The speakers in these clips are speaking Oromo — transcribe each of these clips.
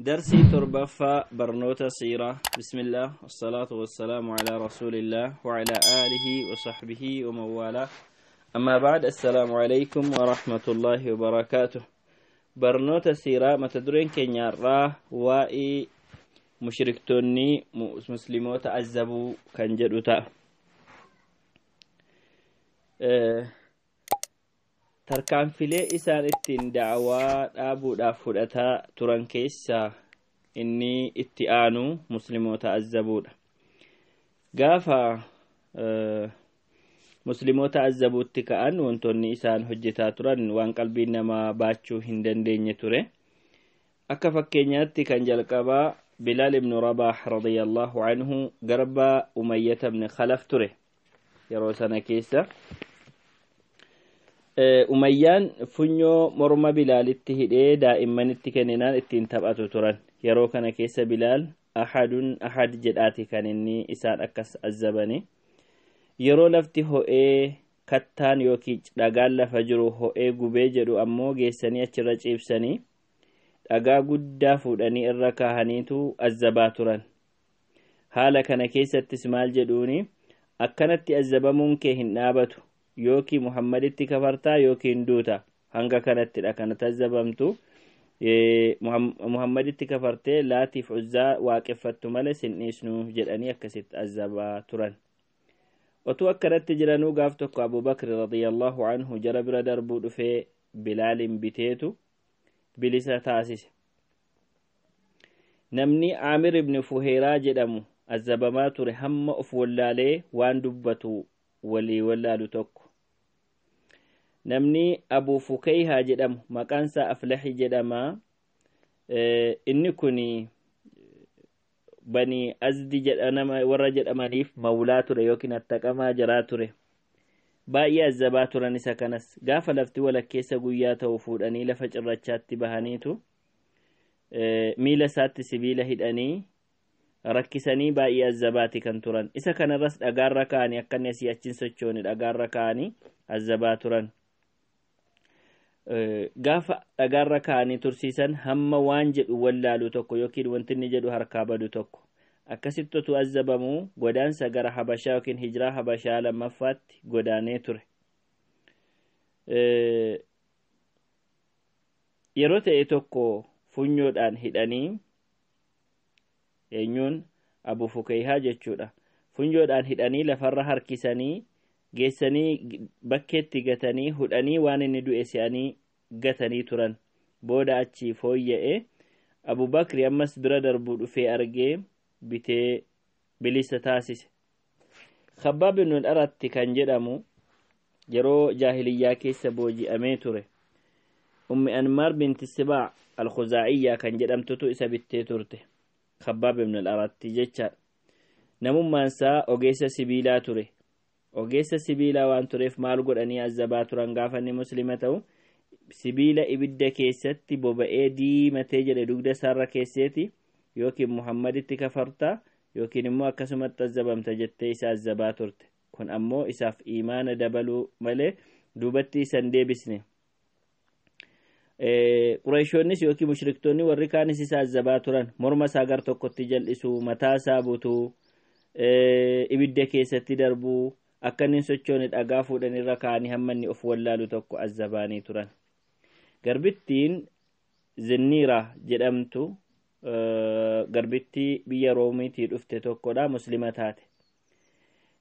Darsii torbaffaa barnoota siiraa. Bismillah, wassalaatu wassalaamu alaa rasuulillah وعلى آله وصحبه ومن والاه. أما بعد، السلام عليكم ورحمة الله وبركاته. Barnoota siiraa mata dureen keenyaarraa waa'ee mushriktoonni musliimoota azabuu kan jedhu ta'a. Tarkaanfilee isaan ittiin da'awaa dhaabuudhaaf fudhataa turan keessaa inni itti aanu musliimoota azabuudha. Gaafa musliimoota azabuutti ka'an, wantoonni isaan hojjetaa turan waan qalbiin namaa baachuu hin dandeenye ture. Akka fakkeenyaatti kan jalqabaa Bilaal ibnu Rabaah radiyallahu anhu, garba Umayyata ibn Khalaf ture. Yeroo sana keessa Umayyaan funyoo morma Bilaalitti hidhee daa'immanitti kenninaan ittiin taphatu turan. Yeroo kana keessa Bilaal "Ahadun ahad" jedhaati kan inni isaan akkas azabani. Yeroo lafti ho'ee kattaan yookiin dhagaan lafa jiru ho'ee gubee jedhu ammoo geessanii achirra ciibsanii, dhagaa guddaa fuudhanii irra kaahaniitu azabaa turan. Haala kana keessattis maal jedhuuni? "Akkanatti azabamuun kee hin dhaabatu, yookiin Muhammaditti kafartaa yookiin duuta." Hanga kanattidha kana azabamtu. "Muhammaditti kafartee Laatiif Uzzaa waaqeffattu malee sin dhiisnu" jedhanii akkasitti azabaa turan. Otuu akkanatti jiranuu gaaf tokko Abubakri radiyallahu anhu jara bira darbuu dhufee Bilaalin biteetu bilisa taasise. Namni Aamir ibn Fuheeraa jedhamu azabamaa ture hamma of wallaalee waan dubbatu walii wallaalu tokko. Namni Abu Fukayhaa jedhamu, maqaansaa Aflahi jedhama, inni kun Bani Azdi jedhama warra jedhamaniif mawlaa ture yookiin attaqamaa jiraa ture. Baay'ee azabaa turan. Isa kanas gaafa lafti walakkeessa guyyaa ta'u fuudhanii lafa cirrachaatti bahaniitu miila isaatti sibiila hidhanii rakkisanii baay'ee azabaati kan turan. Isa kanarras dhagaarra kaa'anii, akka inni asii achiin sochoone dhagaarra kaa'anii azabaa turan. Gaafa dhagaarra kaa'anii tursiisan hamma waan jedhu wallaalu tokko yookiin wanti inni jedhu harkaa badu tokko. Akkasitti otuu azabamuu godaansa gara Habashaa yookiin hijiraa Habashaa lammaffaatti godaanee ture. Yeroo ta'e tokko funyoodhaan hidhanii, eenyuun, Abu Fukayhaa jechuudha, funyoodhaan hidhanii lafarra harkisanii geessanii bakkeetti gatanii, hudhanii waan inni du'e se'anii gatanii turan. Booda achii fooyya'e. Abubakri ammas bira darbuu dhufee argee bitee bilisa taasise. Khabbaab ibn Aratti kan jedhamu yeroo jaahiliyyaa keessa booji'amee ture. Ummi Anmaar binti Sibaa Alkhuzaa'iyyaa kan jedhamtutu isa bittee turte. Khabbaab ibn Aratti jecha namummaansaa ogeessa sibiilaa ture. Ogeessa sibiilaa waan tureef maal godhanii azabaa turan? Gaafa inni muslima ta'u sibiila ibidda keessatti boba'ee diimatee jedhe dugda isaarra keesseeti, "Yookiin Muhammaditti kafartaa yookiin immoo akkasumatti azabamta" jettee isa azabaa turte. Kun ammoo isaaf imaana dabaluu malee duubatti isan deebisne. Qureeshoonnis yookiin mushriktoonni warri kaanis isa azabaa turan. Morma isaa gar tokkotti jal'isuu, mataa isaa butuu, ibidda keessatti darbuu, akka inni sochoone dhagaa fuudhan irra kaa'anii hamma inni of wallaalu tokko azabaanii turan. Garbittiin Zinniira jedhamtu garbittii biyya Roomiitii dhufte tokkodha, muslima taate.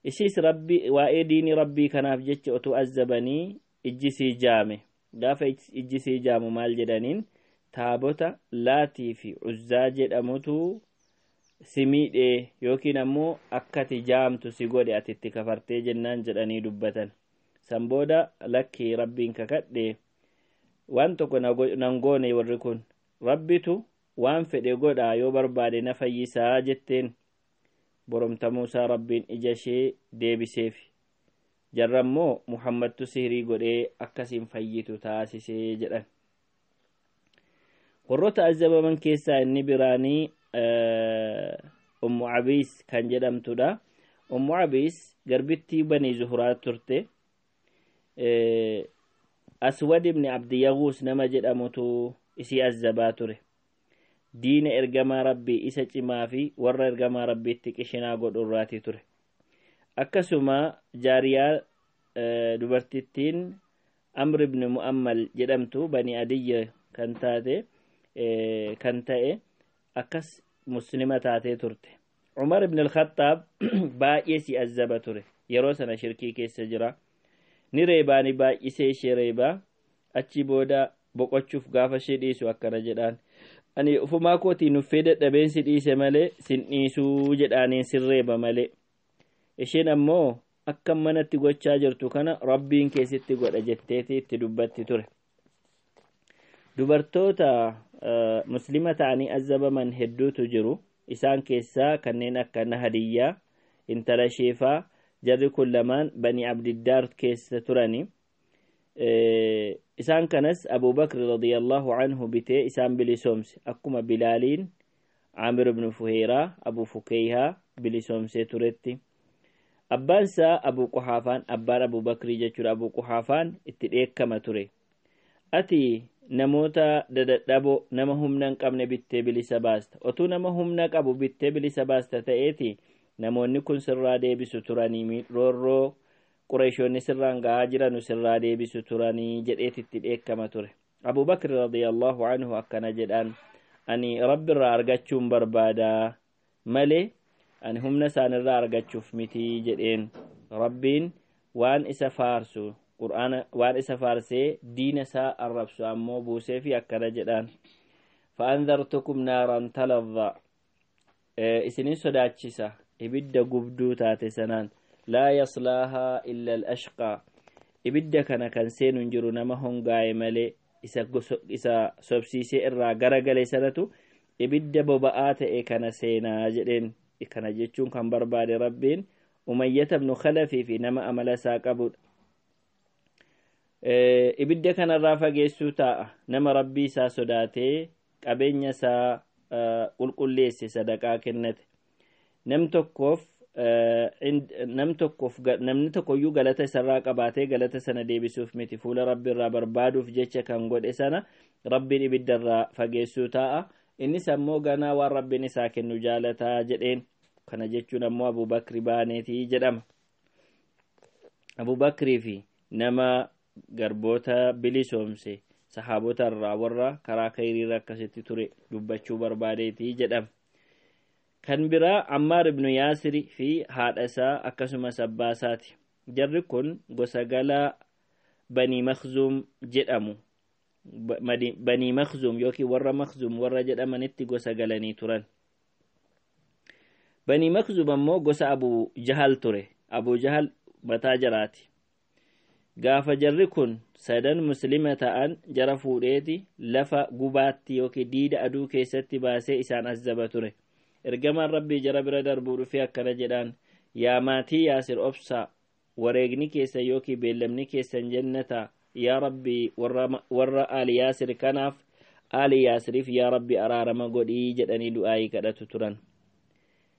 Ishiis Rabbi waa'ee diinii Rabbii kanaaf jecha otuu azabanii ijji sii jaame. Gaafa ijji sii jaamu maal jedhaniin? "Taabota Laatii fi Uzzaa jedhamutu si miidhee yookiin ammoo akkati jaamtu si godhe, ati itti kafartee jennaan" jedhanii dubbatan. San booda, "Lakkii, Rabbiin kakadhe, waan tokko nan goone warri kun, Rabbitu waan fedhe godhaa, yoo barbaade na fayyisaa" jetteen. Boromtamuusaa Rabbiin ija ishee deebiseef. Jarrammoo "Muhammadtu sihirii godhee akkasiin fayyitu taasisee" jedhan. Warroota azabaman keessaa inni biraanii Ummu Abiis kan jedhamtudha. Ummu Abiis garbittii Banii Zuhuraa turte. Aswad ibni Abdi Yaguus nama jedhamutu isii azabaa ture. Diina ergamaa Rabbii isa cimaa fi warra ergamaa Rabbiitti qishinaa godhu irraatii ture. Akkasuma jaariyaa dubartittiin Amr ibn Mu'ammal jedhamtu, Bani Adiyya kan taate, kan ta'e akkas muslima taatee turte. Umar ibn al-Khattaab baay'ee si azzaba ture. Yeroo sana shirkii keessa jira. Ni reebaani, baay'isee ishee reebaa. Achi booda boqochuuf gaafa ishee dhiisu akkana jedhaan: "Ani ufumaa kootiin nuffee dadhabeen si dhiise malee sin dhiisuu," jedhaaniin, "sin reeba malee." Isheen ammoo akka manatti gochaa jirtu kana Rabbiin keessatti godha jetteeti itti dubbatti ture. Dubartoota muslima ta'anii azabaman hedduutu jiru. Isaan keessaa kanneen akka Nahadiyyaa, intala Sheefaa. Jarri kun lamaan Bani Abdiddaar keessa turani. Isaan kanas Abubakr radiyallahu anhu bitee isaan bilisoomse, akkuma Bilaaliin, Caamir ibnu Fuheeraa, Abu Fukeyhaa bilisoomsee turetti. Abbaan isaa Abu Quhaafaan, abbaan Abubakrii jechuudha, Abu Quhaafaan itti dheekkama ture. "Ati namoota dadadhaboo, nama humna hin qabne bittee bilisa baasta. Otuu nama humna qabu bittee bilisa baasta ta'eeti namoonni kun sirraa deebisu turanii, roorroo Qureeshoonni sirraan ga'aa jiranu sirraa deebisu turanii," jedheet itti dheekkama ture. Abubakr radiyallahu anhu akkana jedhaan: "Ani Rabbi irraa argachuun barbaadaa malee ani humna isaanirraa argachuuf mitii," jedheen. Rabbiin waan isa faarsu, Qur'aana waan isa faarsee diina isaa arrabsu ammoo buusee fi akkana jedhaan: "فأنذرتكم نارا تلظى", isinin sodaachisa ibidda gubduu taate sanaan. "لا يصلاها إلا الأشقى", ibidda kana kan seenu hin jiru nama hongaa'e malee. Isa sobsiisee irraa garagale sanatu ibidda boba'aa ta'e kana seenaa jedheen. Kana jechuun kan barbaade Rabbiin Umayyata ibnu Khalafii fi nama amala isaa qabudha. Ibidda kanarraa fageessuu taa'a nama Rabbii isaa sodaatee qabeenya isaa qulqulleesse, sadaqaa kennate. Nam tokkoof nam tokkoof namni tokkoyyuu galata isarraa qabaatee galata sana deebisuuf miti, fuula Rabbi irraa barbaaduuf jecha kan godhe sana Rabbiin ibiddarraa fageessuu taa'a. Innis ammoo ganaa waan Rabbiin isaa kennu jaalataa jedheen. Kana jechuun ammoo Abubakri baaneetii jedhama. Abubakrii fi nama garboota bilisoomse, sahaabota irraa warra karaa kayriirra akkasitti ture dubbachuu barbaadeetii jedhama. Kan biraa Ammaar ibnu Yaasiri fi haadha isaa akkasumas abbaa isaati. Jarri kun gosa galaa Banii Makzuum jedhamu, Banii Makzuum yookiin warra Makzuum warra jedhamanitti gosa galanii turan. Banii Makzuum ammoo gosa Abu Jahal ture. Abu Jahal mataa jaraati. Gaafa jarri kun sadan muslima ta'an jara fuudheeti lafa gubaatti yookiin diida aduu keessatti baasee isaan azzaba ture. Ergamaan Rabbii jara bira darbuu dhufee akkana jedhaan: "Yaa maatii Yaasir, obsaa, wareegni keessan yookiin beellamni keessan jannataa. Yaa Rabbii, warra Ali Yaasir kanaaf, Ali Yaasiriif yaa Rabbi araarama godhii," jedhanii du'aayii kadhatu turan.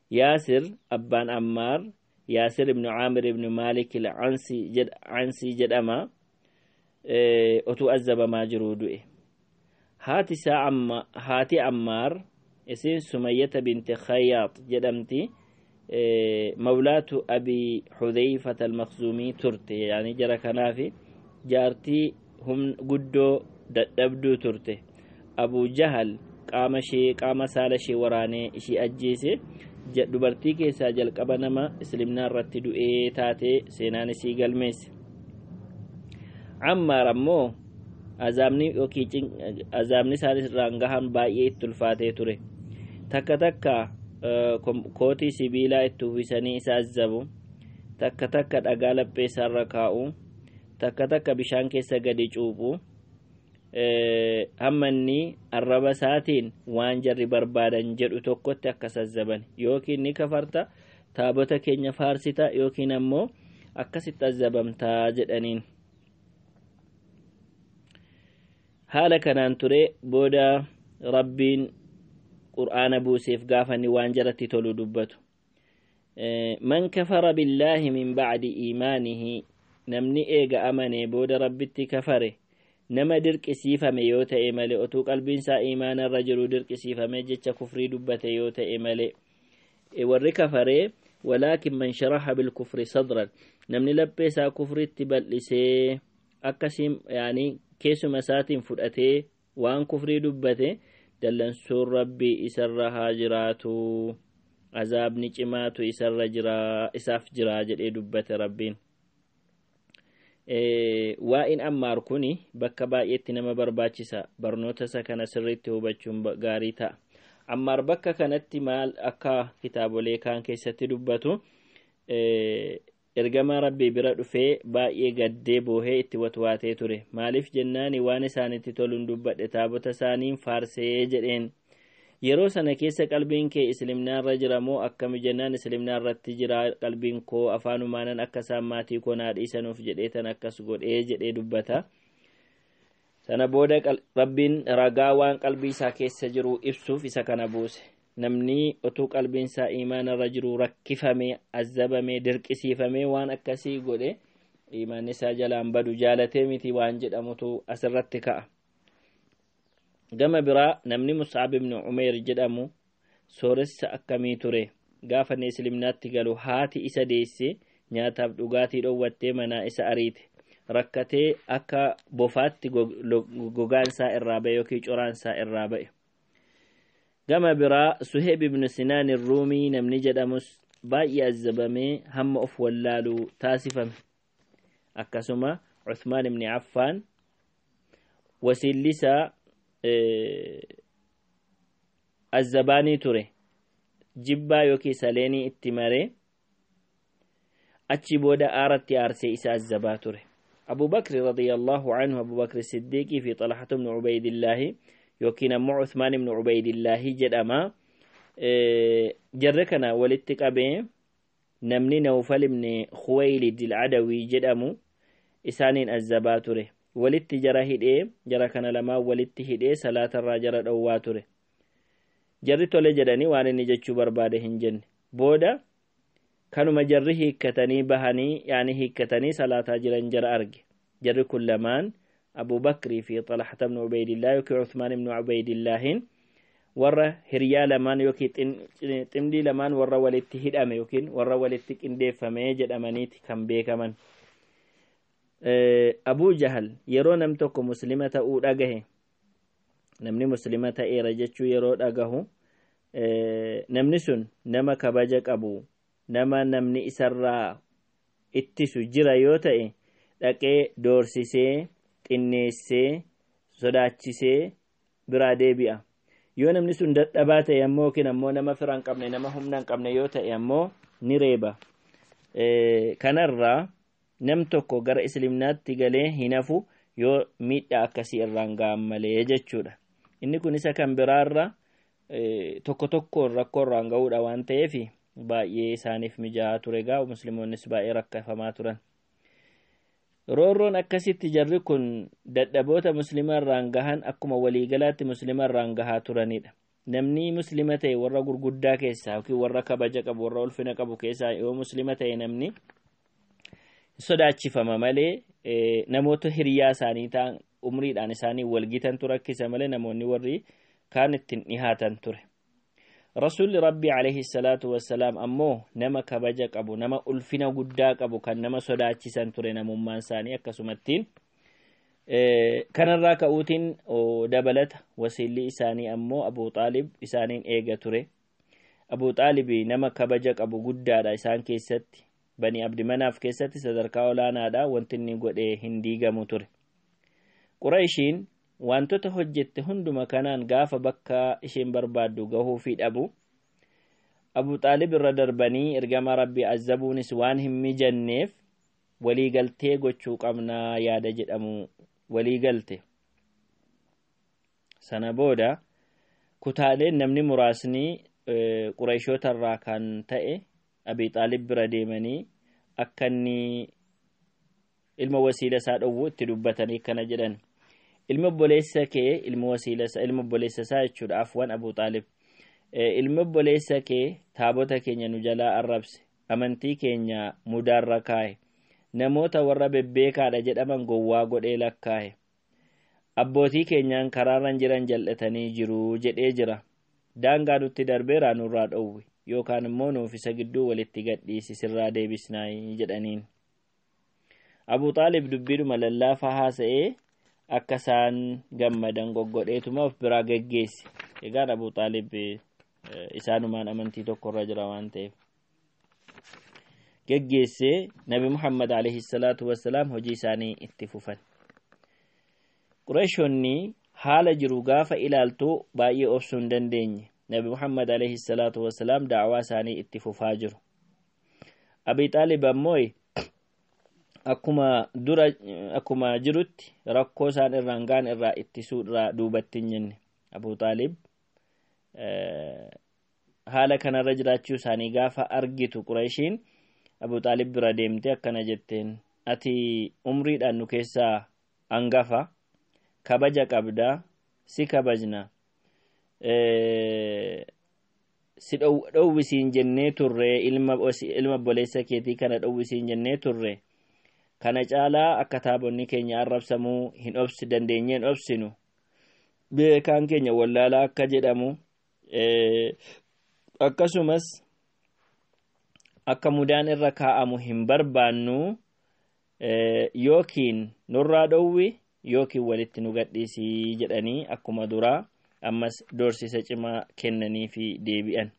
Yaasir abbaan Ammaar Yaasir ibnu Caamir ibnu Maalik Ansii jedhama. Otuu azzabamaa jiruu du'e. Haati isaa amma, haati Ammaar isiin Sumayyata binti Khayyaat jedhamti, mawlaatu Abi Xudeyfata Almakzuumii turte. Yani jara kanaafi jaartii guddoo dadhabduu turte. Abu Jahal qaama ishee, qaama saala ishee waraanee ishee ajjeese. Dubartii keessaa jalqaba nama islimnaa irratti du'ee taatee seenaan isii galmeesse. Ammaar ammoo azaabni yookiin azaabni isaan irraan gahan baay'ee itti ulfaatee ture. Takka takka kootii sibiilaa itti uwwisanii isa azzabu, takka takka dhagaa laphee isaarra kaa'u, takka takka bishaan keessa gadi cuuphu, hamma inni arraba isaatiin waan jarri barbaadan jedhu tokkotti akka azzaban. Yookiin ni kafarta, taabota keenya faarsita, yookiin ammoo akkasitti azzabamtaa jedhaniin. Haala kanaan ture. Booda Rabbiin Qur'aana buuseef gaafa inni waan jaratti tolu dubbatu: "من كفر بالله من بعد إيمانه", namni eega amane booda Rabbitti kafare. Nama dirqisiifame yoo ta'e malee, otuu qalbiin isaa imaanarra jiru dirqisiifame jecha kufrii dubbate yoo ta'e malee, warri kafaree walaakin man sharaha bilkufri sadran, namni laphee isaa kufritti bal'isee akkasiin yaani keessuma isaatiin fudhatee waan kufrii dubbate, dallansuun Rabbii isarra haa jiraatu, azaabni cimaatu isarra jira, isaaf jira jedhee dubbate Rabbiin. Waa'in Ammaar kuni bakka baay'eetti nama barbaachisa. Barnoota isa kana sirriitti hubachuun gaarii ta'a. Ammaar bakka kanatti maal akka kitaabolee kaan keessatti dubbatu, ergamaa Rabbii bira dhufee baay'ee gaddee boohee itti watwaatee ture. Maaliif jennaani, waan isaanitti toluun dubbadhe, taabota isaaniin faarsee jedheen. Yeroo sana keessa qalbiin kee islimnaarra jira moo akkami jennaan, islimnaarratti jira qalbiin koo, afaanumaanan akka isaan maatii koo naa dhiisanuuf jedhee tan akkas godhee jedhee dubbata. Sana booda Rabbiin ragaa waan qalbii isaa keessa jiru ibsuuf isa kana buuse. Namni otuu qalbiin isaa imaanarra jiru rakkifamee, azabamee, dirqisiifamee waan akkasii godhe, imaanni isaa jalaan badu, jaalatee miti waan jedhamutu asirratti ka'a. Gama biraa namni Mus'ab ibn Umeer jedhamu sooressa akkamii ture! Gaafa inni islimnaatti galu haati isa deesse nyaataaf dhugaatii dhowwattee manaa isa ariite. Rakkatee akka bofaatti gogaan isaa irraa ba'e yookiin coraan isaa irraa ba'e. Gama biraa Suheeb ibn Sinaan Ruumii namni jedhamus baay'ee azabamee hamma of wallaaluu taasifame. Akkasuma Uthmaan ibn Affaan wasiilli isaa azzabaanii ture, jibbaa yookiin saleenii itti maree achi booda aaratti aarsee isa azzabaa ture. Abu Bakri radiyallahu anhu, Abu Bakri Siddiiqii fi Xalxatu ibnu Ubaydillaahi yookiin ammoo Uthmaan ibnu Ubaydillaahi jedhama. Jarre kana walitti qabee namni Nawfal ibni Khuwaylid al-Adawii jedhamu isaaniin azzabaa ture. Walitti jara hidhee, jara kana lamaan walitti hidhee salaatarraa jara dhowwaa ture. Jarri tole jedhanii waan inni jechuu barbaade hin jenne. Booda kanuma jarri hiikkatanii bahanii, yaani hiikkatanii salaataa jiran jara arge. Jarri kun lamaan, Abu Bakrii fi Xalxata ibnu Ubaydillah yookiin Uthmaan ibnu Ubaydillaahin, warra hiriyaa lamaan yookiin ximdii lamaan warra walitti hidhame yookiin warra walitti qindeeffame jedhamaniiti kan beekaman. Abuu Jahal yeroo nam tokko muslima ta'uu dhagahe, namni muslima ta'eera jechuu yeroo dhagahu, namni sun nama kabaja qabu, nama namni isarraa ittisu jira yoo ta'e, dhaqee doorsisee, xinneessee, sodaachisee biraa deebi'a. Yoo namni sun dadhabaa ta'e ammoo, yookiin ammoo nama fira hin qabne, nama humna hin qabne yoo ta'e ammoo, ni reeba. Kanarraa nam tokko gara islimnaatti galee hin hafu yoo miidhaa akkasii irraan ga'an malee jechuudha. Inni kun isa kan biraarra tokko tokkoon rakkoo irraan ga'uudha waan ta'eef baay'ee isaaniif mijaa'aa ture. Gaa musliimoonnis baay'ee rakkafamaa turan. Roorroon akkasitti jarri kun dadhaboota muslima irraan gahan akkuma waliigalaatti muslima irraan gahaa turanidha. Namni muslima ta'e warra gurguddaa keessaa yookiin warra kabaja qabu, warra ulfina qabu keessaa yoo muslima ta'e, namni sodaachifama malee, namoota hiriyaa isaanii ta'an, umriidhaan isaanii walgitantu rakkisa malee, namoonni warri kaan ittiin dhihaatan ture. Rasuulli Rabbii alayhi salaatu wassalaam ammoo nama kabaja qabu, nama ulfina guddaa qabu, kan nama sodaachisan ture namummaan isaanii. Akkasumattiin kanarraa ka'uutiin dabalata wasiilli isaanii ammoo Abu Xaalib isaaniin eega ture. Abu Xaalibi nama kabaja qabu guddaadha isaan keessatti. Bani Abdi Manaaf keessatti sadarkaa olaanaadha, wanti inni godhe hin diigamu ture. Qurayshiin wantoota hojjette hunduma kanaan gaafa bakka isheen barbaaddu gahuu fi dhabu, Abu Xaalib irra darbanii ergama Rabbii azabuunis waan hin mijanneef, waliigaltee gochuu qabnaa yaada jedhamu waliigalte. Sana booda kutaaleen namni muraasni Qurayshoota irraa kan ta'e Abi Xaalib bira deemanii akka inni ilma wasiila isaa dhowwu itti dubbatanii kana jedhan: Ilmi obboleessa kee, ilma wasiila isaa, ilma obboleessa isaa jechuudha, afwan, Abu Xaalib, ilmi obboleessa kee taabota keenya nu jalaa arrabse, amantii keenya mudaarra kaa'e, namoota warra bebbeekaadha jedhaman gowwaa godhee lakkaa'e. Abbootii keenyaan karaarran jiran jal'atanii jiru jedhee jira. Daangaa nutti darbeeraa nurraa dhowwi yookaan immoo nuuf isa gidduu walitti gadhiisi sirraa deebisnaayi jedhaniin. Abu Xaalib dubbiidhuma lallaafaa haasa'ee akka isaan gammadan goggodheetuma of biraa geggeesse. Egaan Abu Xaalib isaanumaan amantii tokkorra jira waan ta'eef. Geggeessee Nabi Muhammad alayhi salaatu wassalaam hojii isaanii itti fufan. Qureeshonni haala jiru gaafa ilaaltu baay'ee obsuu hin dandeenye. Nabi Muhammad alayhi salaatu wassalaam da'awaa isaanii itti fufaa jiru. Abi Xaalib ammoo akkuma dura akkuma jirutti rakkoo isaan irraan ga'an irraa ittisuu irraa duubatti hin jenne. Abu Xaalib haala kanarra jiraachuu isaanii gaafa argitu Qureeshiin Abu Xaalib bira deemte akkana jetteen, ati umriidhaan nu keessaa hangafa, kabaja qabda, si kabajna, si dhowwisiin jennee turre, ilma obboleessa keetii kana dhowwisiin jennee turre, kana caalaa akka taabonni keenya arrabsamuu hin obsi dandeenyee hin obsinu, beekaan keenya wallaalaa akka jedhamu, akkasumas akka mudaan irra kaa'amu hin barbaannu, yookiin nurraa dhowwi yookiin walitti nu gadhiisii jedhanii akkuma duraa ammas doorsisa cimaa kennanii fi deebi'an.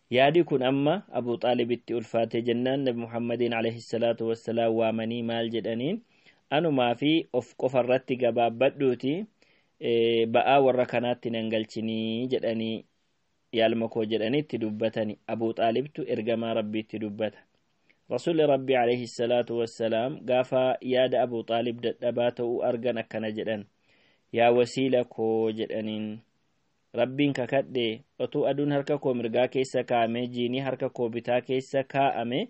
Yaadi kun amma Abu Xaalibitti ulfaate jennaan Nabi Muhammadiin alayhi salaatu wassalaam waamanii maal jedhaniin, anumaa fi of qofarratti gabaabbadhuuti ba'aa warra kanaatti nan galchinii jedhanii yaalma koo jedhanii itti dubbatani. Abu Xaalibtu ergamaa Rabbiitti dubbata. Rasuulli Rabbii alayhi salaatu wassalaam gaafa yaada Abu Xaalib dadhabaa ta'uu argan akkana jedhan, yaa wasiila koo jedhaniin, Rabbiin kakadhe otuu aduun harka koo mirgaa keessa kaa'ame jiinii harka koo bitaa keessa kaa'ame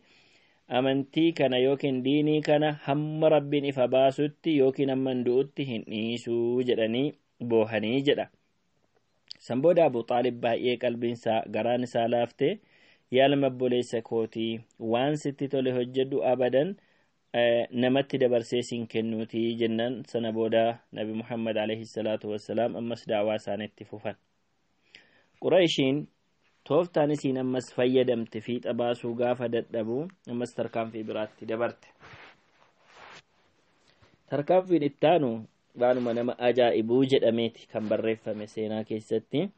amantii kana yookiin diinii kana hamma Rabbiin ifa baasutti yookiin hamma hin du'utti hin dhiisuu jedhanii boohanii jedha. San booda Abu Xaalib baay'ee qalbiinsaa garaan isaa laaftee, yaa ilma obboleessa kootii waan sitti tole hojjedhu, abadan namatti dabarsee siin kennuutii jennaan, sana booda Nabi Muhammad alayhi salaatu wassalaam ammas da'awaa isaaniitti fufan. Qureeshiin tooftaan isiin ammas fayyadamte fiixa baasuu gaafa dadhabu ammas tarkaanfii biraatti dabarte. Tarkaanfiin ittaanu waanuma nama ajaa'ibuu jedhameeti kan barreeffame seenaa keessatti.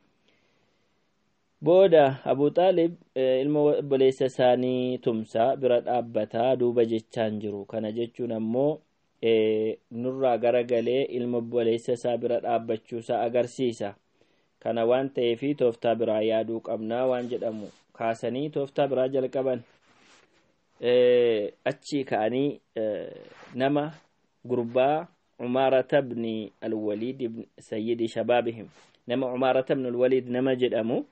Booda Abu Xaalib ilma obboleessa isaanii tumsaa bira dhaabbataa duuba jechaan jiru. Kana jechuun ammoo nurraa garagalee ilma obboleessa isaa bira dhaabbachuusaa agarsiisa. Kana waan ta'eefi tooftaa biraa yaaduu qabnaa waan jedhamu kaasanii tooftaa biraa jalqaban. Achii ka'anii nama gurbaa Umaarata ibni Alwaliid ibn Sayyidi Shabaabihim, nama Umaarata ibn Alwaliid nama jedhamu,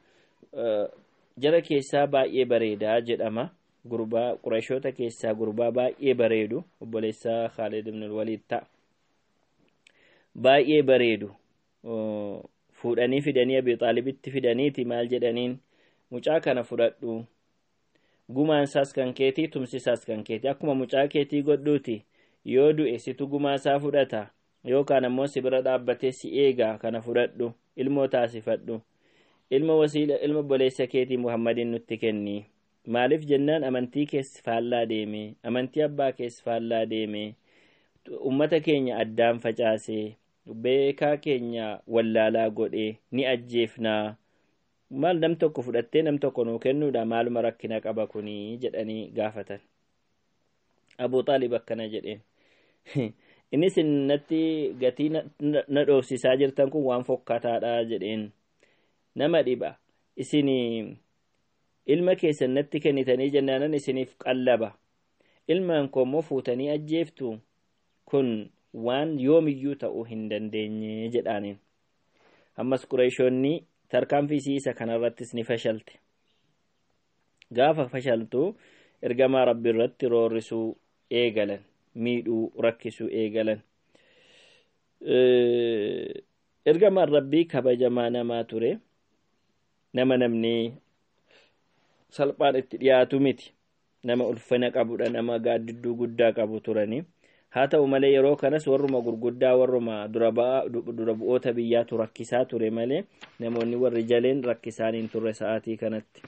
jara keessaa baay'ee bareedaa jedhama. Gurbaa Qureeshoota keessaa gurbaa baay'ee bareedu, obboleessa Khaalid ibn Alwaliid ta'a. Baay'ee bareedu fuudhanii fidanii Abi Xaalibitti fidaniiti maal jedhaniin, mucaa kana fudhadhu, gumaan isaas kan keetii, tumsi isaas kan keetii, akkuma mucaa keetii godhuuti, yoo du'e situ gumaa isaa fudhata yookaan ammoo si bira dhaabbatee si eegaa, kana fudhadhu, ilmoo taasifadhu, ilma wasiila ilma obboleessa keetii Muhammadin nutti kenni. Maaliif jennaan amantii keessa faallaa deeme, amantii abbaa keessa faallaa deeme, ummata keenya addaan facaase, beekaa keenya wallaalaa godhe, ni ajjeefnaa, maal nam tokko fudhattee nam tokko nuu kennuudha, maaluma rakkina qaba kunii jedhanii gaafatan. Abu Xaalib akkana jedheen, innis natti gatii na dhoofsisaa jirtan kun waan fokkataadha jedheen, nama dhiba, isin ilma keessan natti kennitanii jennaanan isiniif qallaba, ilmaan koo immoo fuutanii ajjeeftu, kun waan yoomiyyuu ta'uu hin dandeenye jedhaaniin. Ammas Qureeshoonni tarkaanfii isii isa kanarrattis ni fashalte. Gaafa fashaltu ergamaa Rabbi irratti roorrisuu eegalan, miidhuu rakkisuu eegalan. Ergamaan Rabbii kabajamaa namaa ture, nama namni salphaan itti dhiyaatu miti, nama ulfina qabudha, nama gaaddidduu guddaa qabu turani. Haa ta'u malee yeroo kanas warruma gurguddaa, warruma dura bu'oota biyyaatu rakkisaa ture malee namoonni warri jaleen rakkisaan hin turre sa'aatii kanatti.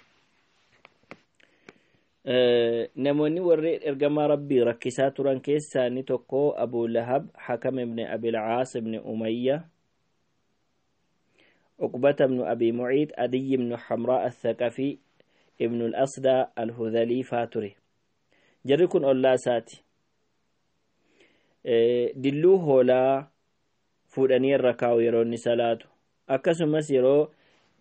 Namoonni warri ergamaa rabbii rakkisaa turan keessaa inni tokko Abu Lahab, Hakam ibn Abil Caas ibn Umayya, Uqbata ibn Abi Muciid, Adiy ibn Hamraa Athaqafi, ibn al-Asdaa Al-Hudhalii faa ture. Jarri kun ollaa isaati. Dilluu hoolaa fuudhanii irra kaa'u yeroo inni salaatu. Akkasumas yeroo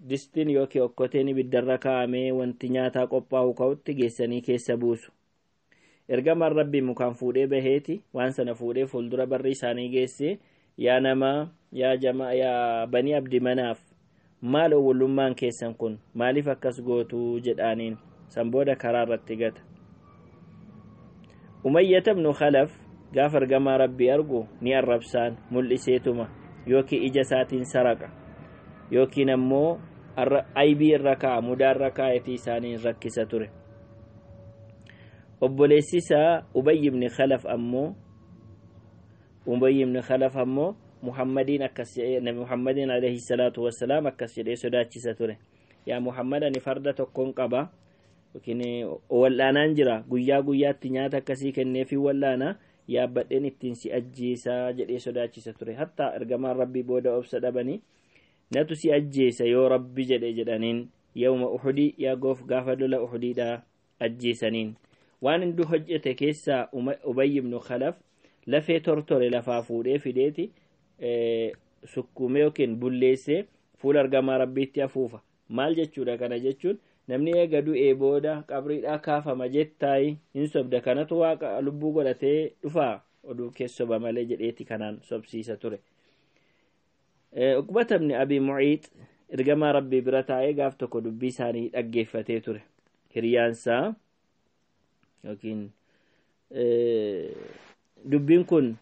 distiin yookiin okkoteen ibiddarra kaa'amee wanti nyaataa qophaa'u ka'utti geessanii keessa buusu. Ergamaan rabbii mukaan fuudhee baheeti waan sana fuudhee fuuldura barri isaanii geesse, yaa namaa, yaa jamaa, yaa banii abdi manaaf, maal owwalummaan keessan kun, maaliif akkas gootuu jedhaaniin. San booda karaa irratti gata. Umayyata ibnu Khalaf gaafa ergamaa rabbii argu ni arrabsaan mul'iseetuma, yookiin ija isaatiin saraqa, yookiin ammoo aybii irra kaa'a, mudaa irra kaa'etii isaaniin rakkisa ture. Obboleessi isaa Ubayy ibn Khalaf ammoo Muhammadiin akkas jedhee, Nabi Muhammadiin alayhi salaatu wassalaam akkas jedhee sodaachisa ture. Yaa Muhammad, ani farda tokkoon qaba yookiin wal'aanaan jira, guyyaa guyyaatti nyaata akkasii kenneefi wal'aana, yaabbadheen ittiin si ajjeesaa jedhee sodaachisa ture. Hattaa ergamaan rabbii booda obsa dhabanii, natu si ajjeesa yoo rabbi jedhe jedhaniin. Yawma Uxudii, yaa goof, gaafa lola Uxudiidha ajjeesaniin. Waan inni hojjete keessaa Ubayy ibnu Khalaf lafee tortore lafaa fuudhee fideeti sukkuumee yookiin bulleessee fuula ergamaa rabbiitti afuufa. Maal jechuudha kana jechuun? Namni eega du'ee booda qabriidhaa kaafama jettaayi, hin sobda, kanatu waaqa lubbuu godhatee dhufaa, oduu keessoba malee jedheeti kanaan sobsiisa ture. Uqbata ibn Abi Muciix ergamaa rabbii bira taa'ee gaaf tokko dubbii isaanii dhaggeeffatee ture. Hiriyaansaa yookiin dubbiin kun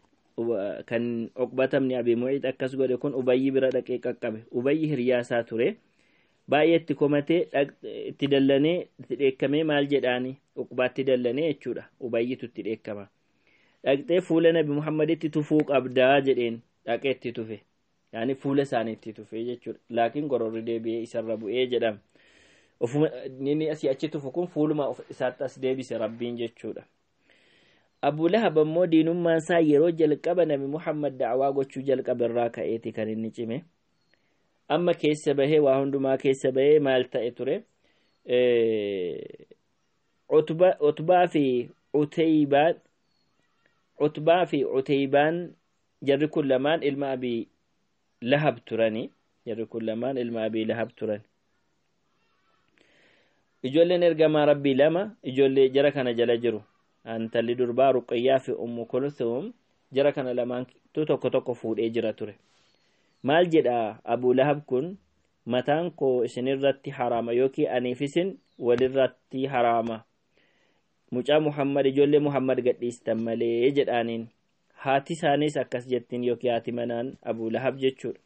kan Uqbata ibn Abi Muciix akkas godhe kun Ubayyi bira dhaqee qaqqabe. Ubayyi hiriyaasaa ture. Baay'ee itti komatee, itti dallanee, itti dheekkamee, maal jedhaani, Uqbaatti dallanee jechuudha. Ubayyitu itti dheekkama. Dhaqxee fuula Nabi Muhammaditti tufuu qabdaa jedheen. Dhaqee itti tufe. Yaani fuula isaanii itti tufe jechuudha. Laakiin gororri deebi'ee isarra bu'ee jedhama. Ofuma inni asii achi tufu kun fuuluma isaatti as deebise rabbiin jechuudha. Abu Lahab ammoo diinummaan isaa yeroo jalqaba Nabi Muhammad da'awaa gochuu jalqaba irraa ka'eeti kan inni cime. Amma keessa bahee, waa hundumaa keessa bahee maal ta'e ture? Utbaa fi Uteybaan, jarri kun lamaan ilma Abi Lahab turani. Jarri kun lamaan ilma Abi Lahab turan. Ijoolleen ergamaa rabbii lama ijoollee jara kana jala jiru. Intalli durbaa Ruqayyaa fi Ummu Kulthum jara kana lamaantu tokko tokko fuudhee jira ture. Maal jedha Abu Lahab kun? Mataan koo isinirratti haraama, yookiin aniif isin walirratti haraama, mucaa Muhammad, ijoollee Muhammad gadhiistan malee jedhaaniin. Haati isaaniis akkas jettiin, yookiin haati manaan Abu Lahab jechuudha.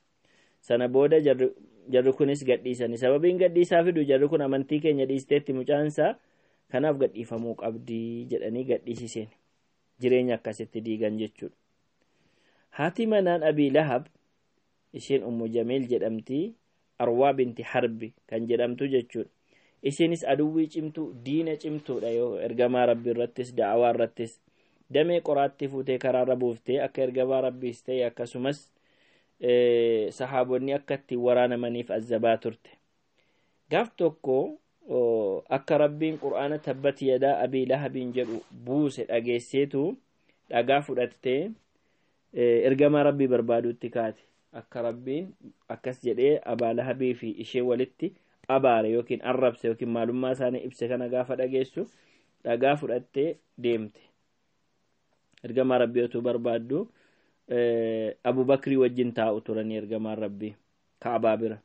Sana booda jarri kunis gadhiisani. Sababiin gadhiisaa fidu, jarri kun amantii keenya dhiisteetti mucaansaa, kanaaf gadhiifamuu qabdii jedhanii gadhiisiseen. Jireenya akkasitti diigan jechuudha. Haati manaan Abii Lahab isheen Ummu Jamiil jedhamti, Arwaa binti Harbi kan jedhamtu jechuudha. Isheenis aduwwii cimtuu, diina cimtuudha yoo ergamaa rabbii irrattis da'awaa irrattis. Damee qoraatti fuutee karaarra buuftee akka ergamaa rabbiis ta'e akkasumas sahaabonni akka ittiin waraanamaniif azzabaa turte. Gaaf tokko akka rabbiin qur'aana tabbat yadaa Abii Lahabiin jedhu buuse dhageesseetu dhagaa fudhattee ergamaa rabbii barbaadutti kaate. Akka rabbiin akkas jedhee Abaa Lahabii fi ishee walitti abaare yookiin arrabse yookiin maalummaa isaanii ibse kana gaafa dhageessu dhagaa fudhattee deemte. Ergamaa rabbii otuu barbaaddu Abubakrii wajjin taa'u turanii ergamaan rabbii Kaabaa bira.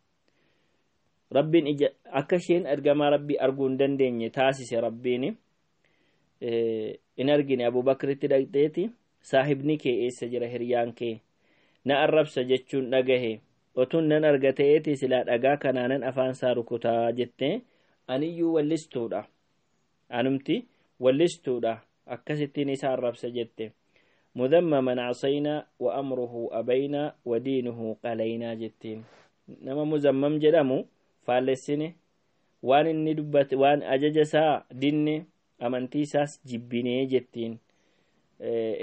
Rabbiin ija akka isheen ergamaa rabbii arguu hin dandeenye taasise. Rabbiin in argine. Abubakritti dhaqxeeti, saahibni kee eessa jira, hiriyaan kee na arrabsa jechuun dhagahe, otuun nan arga ta'eeti silaa dhagaa kanaanan afaan isaa rukutaa jettee, aniyyuu wallistuudha, anumti wallistuudha, akkasittiin isa arrabsa jette. Mudammaman casaynaa wa amruhu abaynaa wa diinuhu qalaynaa jettiin. Nama muzammam jedhamu faallessine, waan inni dubbate, waan ajaja isaa dinne, amantii isaas jibbinee jettiin.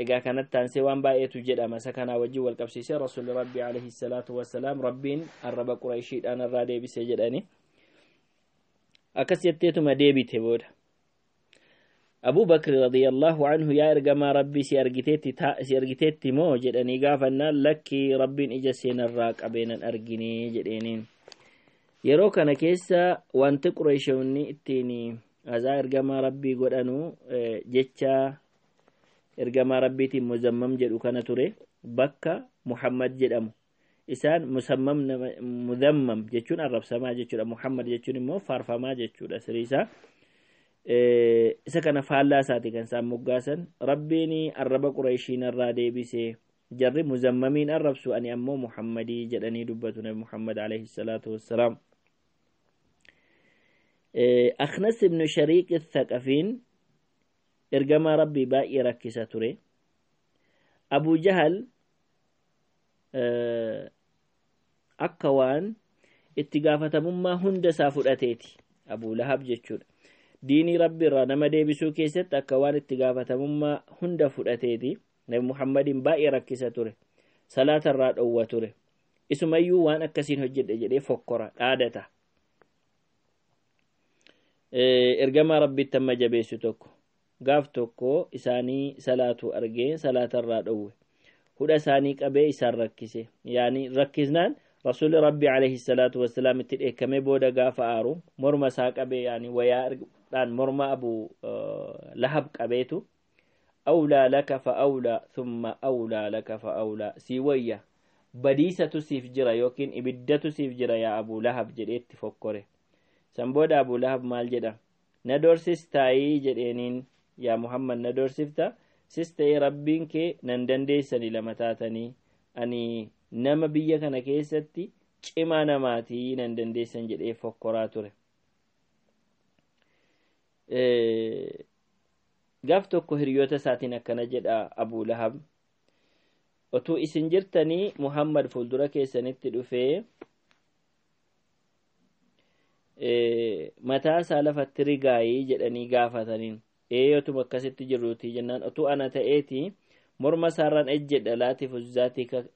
Egaa kanatti aansee waan baay'eetu jedhama. Isa kanaa wajjin wal qabsiisee Rasuulli Rabbi alayhi salaatu wassalaam Rabbiin arraba Qurayshiidhaan irraa deebise jedhani. Akkas jetteetuma deebite booda. Abuu Bakri radiyallahu anhu, yaa ergamaa Rabbii, si argiteetti moo jedhanii gaafannaan, lakkii, Rabbiin ija seenarraa qabeenan arginee jedheeniin. Yeroo kana keessa wanti Qurayshoonni ittiin azaa ergamaa Rabbii godhanu jecha ergamaa Rabbiitiin muzammam jedhu kana ture, bakka Muhammad jedhamu. Isaan musammam, muzammam jechuun arrabsamaa jechuudha. Muhammad jechuun immoo faarfamaa jechuudha siriisaa. Isa kana faallaa isaati kan isaan moggaasan. Rabbiin arraba Qurayshiin irraa deebise, jarri muzammamiin arrabsu, ani ammoo Muhammadii jedhanii dubbatu Nabi Muhammad alayhi salaatu wassalaam. Akhnas ibnu Shariiq Thaqafiin ergamaa Rabbii baay'ee rakkisa ture. Abu Jahal akka waan itti gaafatamummaa hunda isaa fudhateeti. Abu Lahab jechuudha. Diinii Rabbi irraa nama deebisuu keessatti akka waan itti gaafatamummaa hunda fudhateeti. Nabi Muhammadin baay'ee rakkisa ture. Salaata irraa dhowwa ture. Isumayyuu waan akkasiin hojjedhe jedhee fokkora dhaadata. Ergamaa Rabbitti amma jabeessu tokko. Gaaf tokko isaanii salaatu argee salaata irraa dhowwe. Hudha isaanii qabee isaan rakkise. Yaani rakkisnaan Rasuulli Rabbi alayhi salaatu wassalaam itti dheekkamee booda gaafa aaru morma isaa qabee, yaani wayaadhaan morma Abu Lahab qabeetu, awlaa laka fa awlaa thumma awlaa laka fa awlaa, sii wayya, badiisatu siif jira yookiin ibiddatu siif jira yaa Abu Lahab jedheetti fokkore. San booda Abu Lahab maal jedha? Na doorsistaayii jedheeniin, yaa Muhammad, na doorsifta, sis ta'ee Rabbiin kee nan dandeessani lama taatanii, ani nama biyya kana keessatti cimaa namaatii, nan dandeessan jedhee fokkoraa ture. Gaaf tokko hiriyoota isaatiin akkana jedha Abu Lahab: otuu isin jirtanii Muhammad fuuldura keessanitti dhufee mataa isaa lafatti rigaayii jedhanii gaafataniin. Ee, otuma akkasitti jirruuti jennaan, otuu ana ta'eeti morma isaarraan ejjedha, laatiif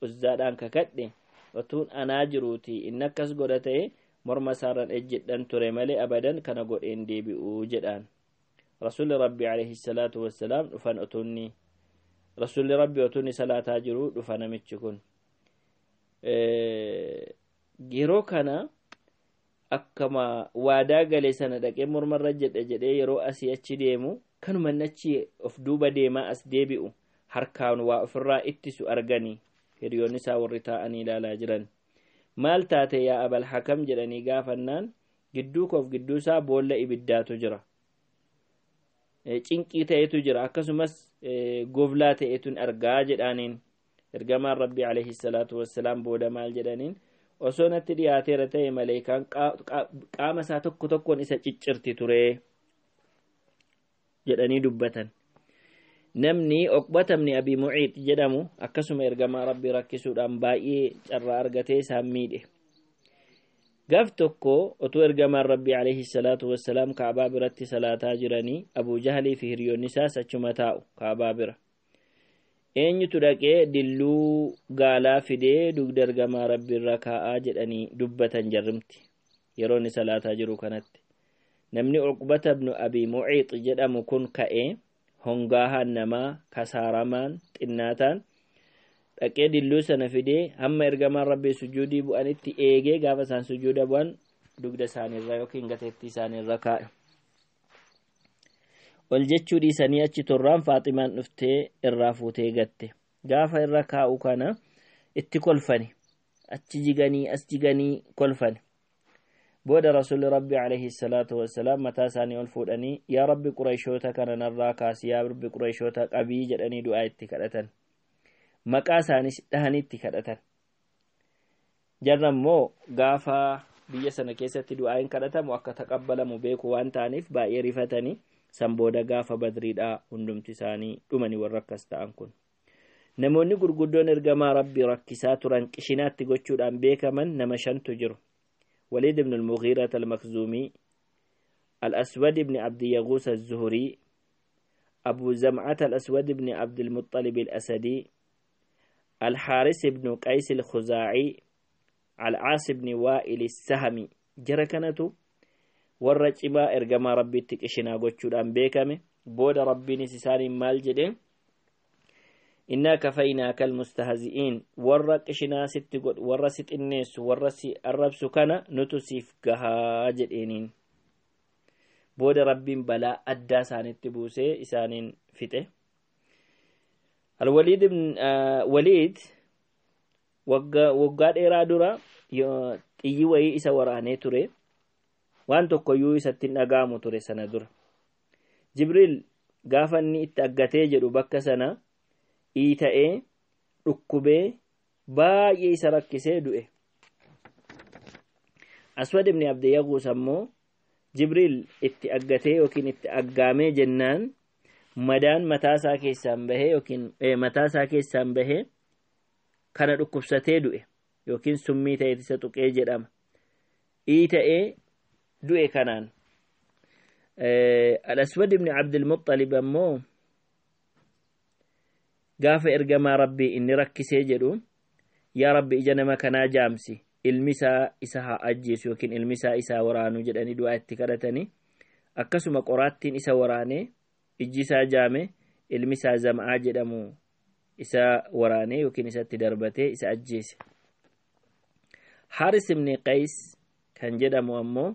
uzzaadhaan kakadhe, otuun anaa jiruuti inni akkas godha ta'e morma isaarraan ejjedhan ture malee abadan kana godheen deebi'uu jedhaan. Rasuulli Rabbi alayhi salaatu wassalaam dhufan. Otuunni Rasuulli Rabbi otuunni salaataa jiruu dhufa namichi kun. Yeroo kana akkama waadaa gale sana dhaqee mormarra jedhe jedhee yeroo asii achi deemu, kanuma inni achi of duuba deemaa as deebi'u harkaan waa ofirraa ittisu arganii hiriyoonni isaa warri taa'anii ilaalaa jiran. Maal taate yaa Abal Hakam jedhanii gaafannaan, gidduu koof gidduu isaa boolla ibiddaatu jira. Cinqii ta'etu jira, akkasumas gooflaa ta'etu argaa jedhaaniin. Ergamaan Rabbi alayhi salaatu wassalaam booda maal jedhaniin? Osoo natti dhiyaateera ta'e maleekaan qaama isaa tokko tokkoon isa ciccirti ture jedhanii dubbatan. Namni Oqbatamni Abii Muciid jedhamu akkasuma ergamaa Rabbii rakkisuudhaan baay'ee carraa argatee isaan miidhe. Gaaf tokko otuu ergamaan Rabbii alayhi salaatu wassalaam Kaabaa biratti salaataa jiranii, Abuu Jahalii fi hiriyoonni isaas achuma taa'u Kaabaa bira. Eenyutu dhaqee dilluu gaalaa fidee dugda ergamaa Rabbii irra kaa'aa jedhanii dubbatan jarrimti yeroo inni salaataa jiru kanatti. Namni Uqbata ibnu Abii Muciix jedhamu kun ka'ee, hongaahaan namaa kasaaramaan xinnaataan dhaqee dilluu sana fidee hamma ergamaan Rabbii sujuudii bu'anitti eegee, gaafa isaan sujuuda bu'an dugda isaaniirra yookiin gateettii isaaniirra kaa'e. Ol jechuu dhiisanii achi turraan Faaximaan dhuftee irraa fuutee gatte. Gaafa irra kaa'u kana itti kolfani. Achi jiganii as jiganii kolfani. Booda Rasuulli Rabbi alayhi salaatu wassalaam mataa isaanii ol fuudhanii, yaa Rabbi, Qurayshoota kana narraa kaasi, yaa Rabbi, Qurayshoota qabii jedhanii du'aa itti kadhatan. Maqaa isaanis dhahanii itti kadhatan. Jarra immoo gaafa biyya sana keessatti du'aa hin kadhatamu akka taqabbalamu beeku waan ta'aniif baay'ee rifatanii, san booda gaafa Badriidhaa hundumti isaanii dhumanii warra akkas ta'an kun. Namoonni gurguddoon ergamaa Rabbii rakkisaa turan qishinaatti gochuudhaan beekaman nama shantu jiru. Waliid ibn al-Mughiirat al-Makzuumii, Al-Aswad ibn Abdi Yaguus al-Zuhurii, Abu Zam'at al-Aswad ibn Abdilmuxalib al-Asadii, Al-Haaris ibn Qays al-Khuzaacii, Al-Caas ibn Waa'il al-Sahmi. Jara kanatu warra cimaa ergamaa Rabbiitti qishinaa gochuudhaan beekame. Booda Rabbiinis isaaniin maal jedhe? Innaa kafaynaaka almustahzi'iin, warra qishinaa sitti godhu, warra si xinneessu, warra si arrabsu kana nutu siif gahaa jedheeniin. Booda Rabbiin balaa addaa isaanitti buusee isaaniin fixe. Alwaliid ibn Waliid waggaa dheeraa dura xiyyi wayii isa waraanee ture. Waan tokkoyyuu isatti hin dhaga'amu ture sana dura. Jibriil gaafa inni itti aggatee jedhu bakka sana iita'ee dhukkubee baay'ee isa rakkisee du'e. Aswad ibn Abdi Yaguus ammoo Jibriil itti aggatee yookiin itti aggaamee jennaan madaan mataa isaa keessaan bahee yookiin mataa isaa keessaan bahee kana dhukkubsatee du'e yookiin summii ta'e isa tuqee jedhama. Iita'ee du'e kanaan. Al-Aswad ibn Abdilmuxalib ammoo gaafa ergamaa Rabbii inni rakkisee jedhu, yaa Rabbi, ija nama kanaa jaamsi, ilmi isaa isa haa ajjeesu yookiin ilmi isaa isaa waraanu jedhanii du'aa itti kadhatanii, akkasuma qoraattiin isa waraanee ijji isaa jaame, ilmi isaa Zam'aa jedhamu isa waraanee yookiin isatti darbatee isa ajjeese. Haaris ibn Qays kan jedhamu ammoo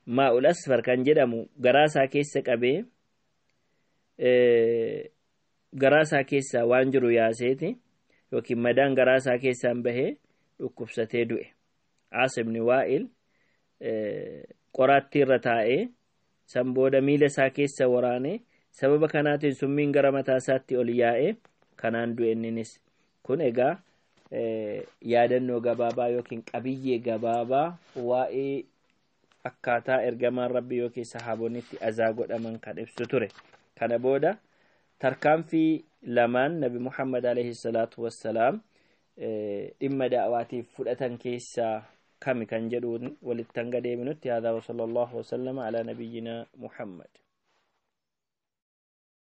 Maa'ul Asfar kan jedhamu garaa isaa keessa qabee garaa isaa keessaa waan jiru yaaseeti yookiin madaan garaa isaa keessaan bahee dhukkubsatee du'e. Aas ibn Waa'il qoraattii irra taa'ee san booda miila isaa keessa waraanee sababa kanaatiin summiin gara mataa isaatti ol yaa'ee kanaan du'e inninis. Kun egaa yaadannoo gabaabaa yookiin qabiyyee gabaabaa waa'ee akkaataa ergamaan Rabbii yookiin sahaabonni azaa godhaman kan ibsu ture. Kana booda tarkaanfii lamaan Nabi Muhammad alayhi salaatu wassalaam dhimma da'waatiif fudhatan keessaa kami kan jedhuun walitti hanga deebinutti, haadaa wa sallallahu wasallama alaa nabiyyinaa Muhammad.